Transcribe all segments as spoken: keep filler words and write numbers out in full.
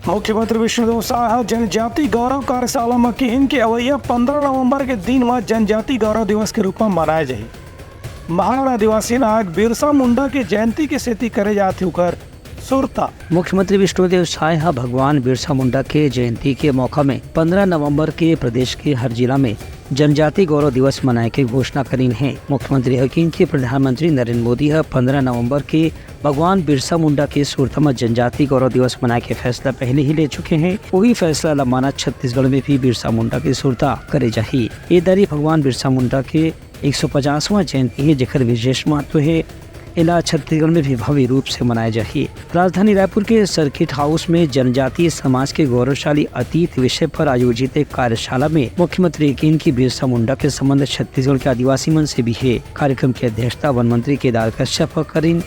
मुख्यमंत्री विष्णुदेव साय ह जनजाति गौरव कार्यशाला म किहिन के अवइया पंद्रह नवंबर के दिन म जनजाति गौरव दिवस के रूप म मनाए जाही। महान आदिवासी नायक बिरसा मुंडा के जयंती के सेती करे जात हे उकर सुरता। मुख्यमंत्री विष्णुदेव साय ह भगवान बिरसा मुंडा के जयंती के मौका में पंद्रह नवंबर के प्रदेश के हर जिला में जनजाति गौरव दिवस मनाए के घोषणा करीन हे। मुख्यमंत्री ह किहिन के प्रधानमंत्री नरेंद्र मोदी ह पंद्रह नवंबर के भगवान बिरसा मुंडा के सुरता म जनजाति गौरव दिवस मनाए के फैसला पहले ही ले चुके हे। वही फैसला ल मानत छत्तीसगढ़ में भी बिरसा मुंडा के सुरता करे जाही। ए दरी भगवान बिरसा मुंडा के एक सौ पचासवां जयंती हे, जेकर विशेष महत्व हे। एला छत्तीसगढ़ में भी भव्य रूप से मनाए जाही। राजधानी रायपुर के सर्किट हाउस में जनजातीय समाज के गौरवशाली अतीत विषय पर आयोजित एक कार्यशाला में मुख्यमंत्री ह किहिन कि बिरसा मुंडा के संबंध छत्तीसगढ़ के आदिवासी मन से भी हे। कार्यक्रम की अध्यक्षता वन मंत्री केदार कश्यप ह करीन।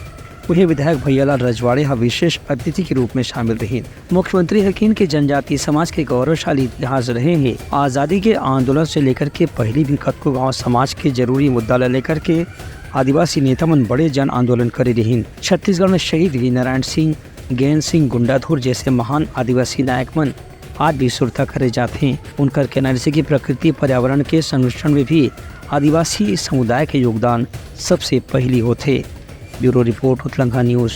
उहें विधायक भैयालाल रजवाड़े ह विशेष अतिथि के रूप में शामिल रहिन। मुख्यमंत्री ह किहिन कि जनजाति समाज के गौरवशाली इतिहास रहे हे। आजादी के आंदोलन से लेकर के पहिली भी कतको गांव समाज के जरूरी मुद्दा ल लेकर के आदिवासी नेता मन बड़े जन आंदोलन करे रहिन। छत्तीसगढ़ में शहीद वीर नारायण सिंह, गैन सिंह गुंडाधुर जैसे महान आदिवासी नायक मन आज भी सुरता करे जात हें। उनकर कहना रिहिसे कि प्रकृति पर्यावरण के संरक्षण में भी आदिवासी समुदाय के योगदान सबसे पहिली होथे। Bureau report, Utlangha news.